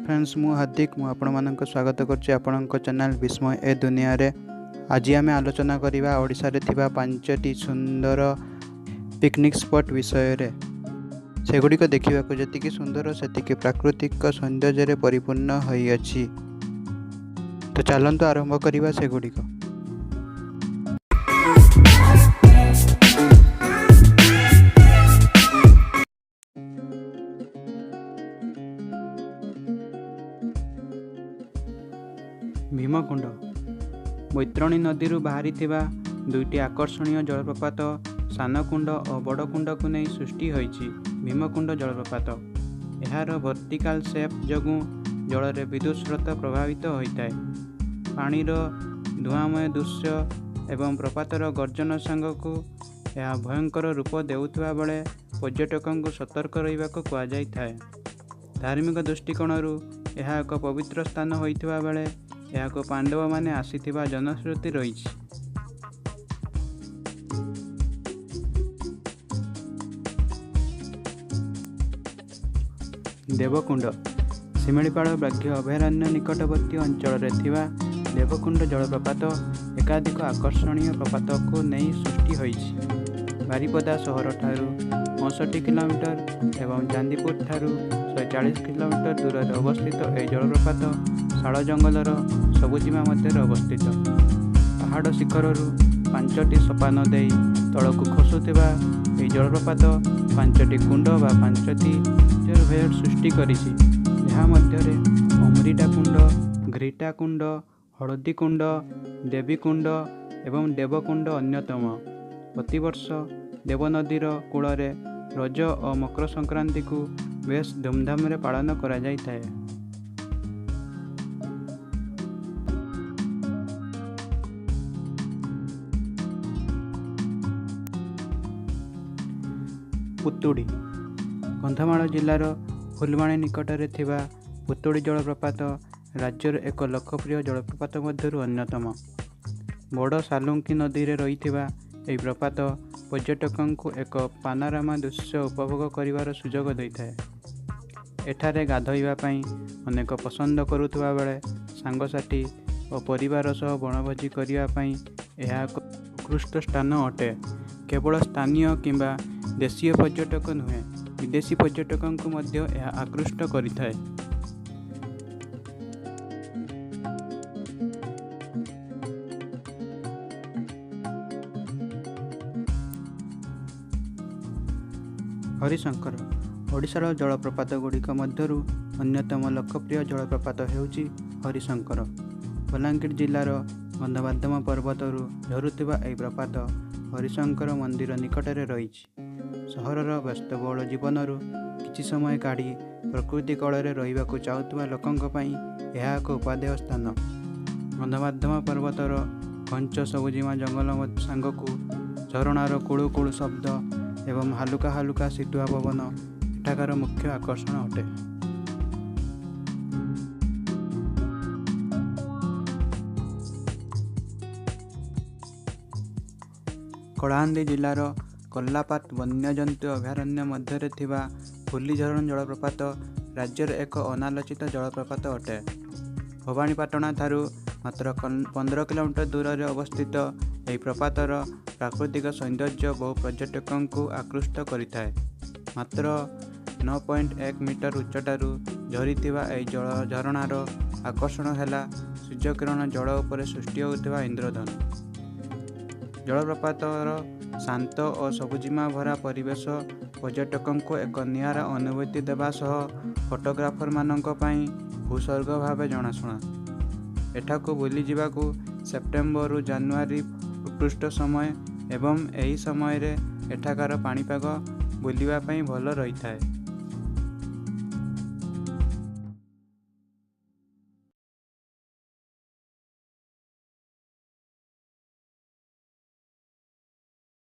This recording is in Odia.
ଫ୍ରେଣ୍ଡସ୍, ମୁଁ ହାର୍ଦ୍ଦିକ। ମୁଁ ଆପଣମାନଙ୍କୁ ସ୍ୱାଗତ କରୁଛି ଆପଣଙ୍କ ଚ୍ୟାନେଲ୍ ବିସ୍ମୟ ଏ ଦୁନିଆରେ। ଆଜି ଆମେ ଆଲୋଚନା କରିବା ଓଡ଼ିଶାରେ ଥିବା 5ଟି ସୁନ୍ଦର ପିକନିକ୍ ସ୍ପଟ୍ ବିଷୟରେ। ସେଗୁଡ଼ିକ ଦେଖିବାକୁ ଯେତିକି ସୁନ୍ଦର, ସେତିକି ପ୍ରାକୃତିକ ସୌନ୍ଦର୍ଯ୍ୟରେ ପରିପୂର୍ଣ୍ଣ ହୋଇଅଛି। ତ ଚାଲନ୍ତୁ ଆରମ୍ଭ କରିବା ସେଗୁଡ଼ିକ। ଭୀମକୁଣ୍ଡ। ବୈତରଣୀ ନଦୀରୁ ବାହାରିଥିବା ଦୁଇଟି ଆକର୍ଷଣୀୟ ଜଳପ୍ରପାତ ସାନକୁଣ୍ଡ ଓ ବଡ଼କୁଣ୍ଡକୁ ନେଇ ସୃଷ୍ଟି ହୋଇଛି ଭୀମକୁଣ୍ଡ ଜଳପ୍ରପାତ। ଏହାର ଭର୍ଟିକାଲ ସେପ୍ ଯୋଗୁଁ ଜଳରେ ବିଦ୍ୟୁତ୍ ସ୍ରୋତ ପ୍ରବାହିତ ହୋଇଥାଏ। ପାଣିର ଧୂଆଁମୟ ଦୃଶ୍ୟ ଏବଂ ପ୍ରପାତର ଗର୍ଜନ ସାଙ୍ଗକୁ ଏହା ଭୟଙ୍କର ରୂପ ଦେଉଥିବା ବେଳେ ପର୍ଯ୍ୟଟକଙ୍କୁ ସତର୍କ ରହିବାକୁ କୁହାଯାଇଥାଏ। ଧାର୍ମିକ ଦୃଷ୍ଟିକୋଣରୁ ଏହା ଏକ ପବିତ୍ର ସ୍ଥାନ ହୋଇଥିବା ବେଳେ ଏହାକୁ ପାଣ୍ଡବମାନେ ଆସିଥିବା ଜନଶ୍ରୁତି ରହିଛି। ଦେବକୁଣ୍ଡ। ଶିମିଳିପାଳ ବ୍ୟାଘ୍ର ଅଭୟାରଣ୍ୟ ନିକଟବର୍ତ୍ତୀ ଅଞ୍ଚଳରେ ଥିବା ଦେବକୁଣ୍ଡ ଜଳପ୍ରପାତ ଏକାଧିକ ଆକର୍ଷଣୀୟ ପ୍ରପାତକୁ ନେଇ ସୃଷ୍ଟି ହୋଇଛି। ବାରିପଦା ସହରଠାରୁ 65 କିଲୋମିଟର ଏବଂ ଚାନ୍ଦିପୁର ଠାରୁ 140 କିଲୋମିଟର ଦୂରରେ ଅବସ୍ଥିତ ଏହି ଜଳପ୍ରପାତ ଶାଳ ଜଙ୍ଗଲର ସବୁଜିମା ମଧ୍ୟରେ ଅବସ୍ଥିତ। ପାହାଡ଼ ଶିଖରରୁ 5ଟି ସୋପାନ ଦେଇ ତଳକୁ ଖସୁଥିବା ଏହି ଜଳପ୍ରପାତ 5ଟି କୁଣ୍ଡ ବା 5ଟି ରିଜର୍ଭେୟର ସୃଷ୍ଟି କରିଛି। ଏହା ମଧ୍ୟରେ ଅମରିଟା କୁଣ୍ଡ, ଘ୍ରିଟା କୁଣ୍ଡ, ହଳଦୀ କୁଣ୍ଡ, ଦେବୀ କୁଣ୍ଡ ଏବଂ ଦେବକୁଣ୍ଡ ଅନ୍ୟତମ। ପ୍ରତିବର୍ଷ ଦେବନଦୀର କୂଳରେ ରଜ ଓ ମକର ସଂକ୍ରାନ୍ତିକୁ ବେଶ୍ ଧୁମଧାମରେ ପାଳନ କରାଯାଇଥାଏ। ପୁତୁଡ଼ି। କନ୍ଧମାଳ ଜିଲ୍ଲାର ଫୁଲବାଣୀ ନିକଟରେ ଥିବା ପୁତୁଡ଼ି ଜଳପ୍ରପାତ ରାଜ୍ୟର ଏକ ଲୋକପ୍ରିୟ ଜଳପ୍ରପାତ ମଧ୍ୟରୁ ଅନ୍ୟତମ। ବଡ଼ ସାଲୁଙ୍କୀ ନଦୀରେ ରହିଥିବା ଏହି ପ୍ରପାତ ପର୍ଯ୍ୟଟକଙ୍କୁ ଏକ ପାନୋରାମା ଦୃଶ୍ୟ ଉପଭୋଗ କରିବାର ସୁଯୋଗ ଦେଇଥାଏ। ଏଠାରେ ଗାଧୋଇବା ପାଇଁ ଅନେକ ପସନ୍ଦ କରୁଥିବା ବେଳେ ସାଙ୍ଗସାଥୀ ଓ ପରିବାର ସହ ବଣଭୋଜି କରିବା ପାଇଁ ଏହା ଏକ ଉତ୍କୃଷ୍ଟ ସ୍ଥାନ ଅଟେ। କେବଳ ସ୍ଥାନୀୟ କିମ୍ବା ଦେଶୀୟ ପର୍ଯ୍ୟଟକ ନୁହେଁ, ବିଦେଶୀ ପର୍ଯ୍ୟଟକଙ୍କୁ ମଧ୍ୟ ଏହା ଆକୃଷ୍ଟ କରିଥାଏ। ହରିଶଙ୍କର। ଓଡ଼ିଶାର ଜଳପ୍ରପାତ ଗୁଡ଼ିକ ମଧ୍ୟରୁ ଅନ୍ୟତମ ଲୋକପ୍ରିୟ ଜଳପ୍ରପାତ ହେଉଛି ହରିଶଙ୍କର। ବଲାଙ୍ଗୀର ଜିଲ୍ଲାର ଗନ୍ଧମାର୍ଦ୍ଦନ ପର୍ବତରୁ ଝରୁଥିବା ଏହି ପ୍ରପାତ ହରିଶଙ୍କର ମନ୍ଦିର ନିକଟରେ ରହିଛି। ସହରର ବ୍ୟସ୍ତବହୁଳ ଜୀବନରୁ କିଛି ସମୟ କାଢ଼ି ପ୍ରକୃତି କୋଳରେ ରହିବାକୁ ଚାହୁଁଥିବା ଲୋକଙ୍କ ପାଇଁ ଏହା ଏକ ଉପାଦେୟ ସ୍ଥାନ। ଗନ୍ଧମାର୍ଦ୍ଦନ ପର୍ବତର ଘଞ୍ଚ ସବୁଜିମା ଜଙ୍ଗଲ ସାଙ୍ଗକୁ ଝରଣାର କୁଳୁ କୁଳୁ ଶବ୍ଦ ଏବଂ ହାଲୁକା ହାଲୁକା ଶୀତୁଆ ପବନ ଏଠାକାର ମୁଖ୍ୟ ଆକର୍ଷଣ ଅଟେ। କଳାହାଣ୍ଡି ଜିଲ୍ଲାର କର୍ଲାପାଟ ବନ୍ୟଜନ୍ତୁ ଅଭୟାରଣ୍ୟ ମଧ୍ୟରେ ଥିବା ଫୁଲିଝରଣ ଜଳପ୍ରପାତ ରାଜ୍ୟର ଏକ ଅନାଲୋଚିତ ଜଳପ୍ରପାତ ଅଟେ। ଭବାନୀପାଟଣା ଠାରୁ ମାତ୍ର 15 କିଲୋମିଟର ଦୂରରେ ଅବସ୍ଥିତ ଏହି ପ୍ରପାତର ପ୍ରାକୃତିକ ସୌନ୍ଦର୍ଯ୍ୟ ବହୁ ପର୍ଯ୍ୟଟକଙ୍କୁ ଆକୃଷ୍ଟ କରିଥାଏ। ମାତ୍ର 9.1 ମିଟର ଉଚ୍ଚତାରୁ ଝରିଥିବା ଏହି ଜଳ ଝରଣାର ଆକର୍ଷଣ ହେଲା ସୂର୍ଯ୍ୟକିରଣ ଜଳ ଉପରେ ସୃଷ୍ଟି ହେଉଥିବା ଇନ୍ଦ୍ରଧନୁ। ଜଳପ୍ରପାତର ଶାନ୍ତ ଓ ସବୁଜିମା ଭରା ପରିବେଶ ପର୍ଯ୍ୟଟକଙ୍କୁ ଏକ ନିଆରା ଅନୁଭୂତି ଦେବା ସହ ଫଟୋଗ୍ରାଫରମାନଙ୍କ ପାଇଁ ଭୂସ୍ୱର୍ଗ ଭାବେ ଜଣାଶୁଣା। ଏଠାକୁ ବୁଲିଯିବାକୁ ସେପ୍ଟେମ୍ବରରୁ ଜାନୁଆରୀ ଉତ୍କୃଷ୍ଟ ସମୟ ଏବଂ ଏହି ସମୟରେ ଏଠାକାର ପାଣିପାଗ ବୁଲିବା ପାଇଁ ଭଲ ରହିଥାଏ।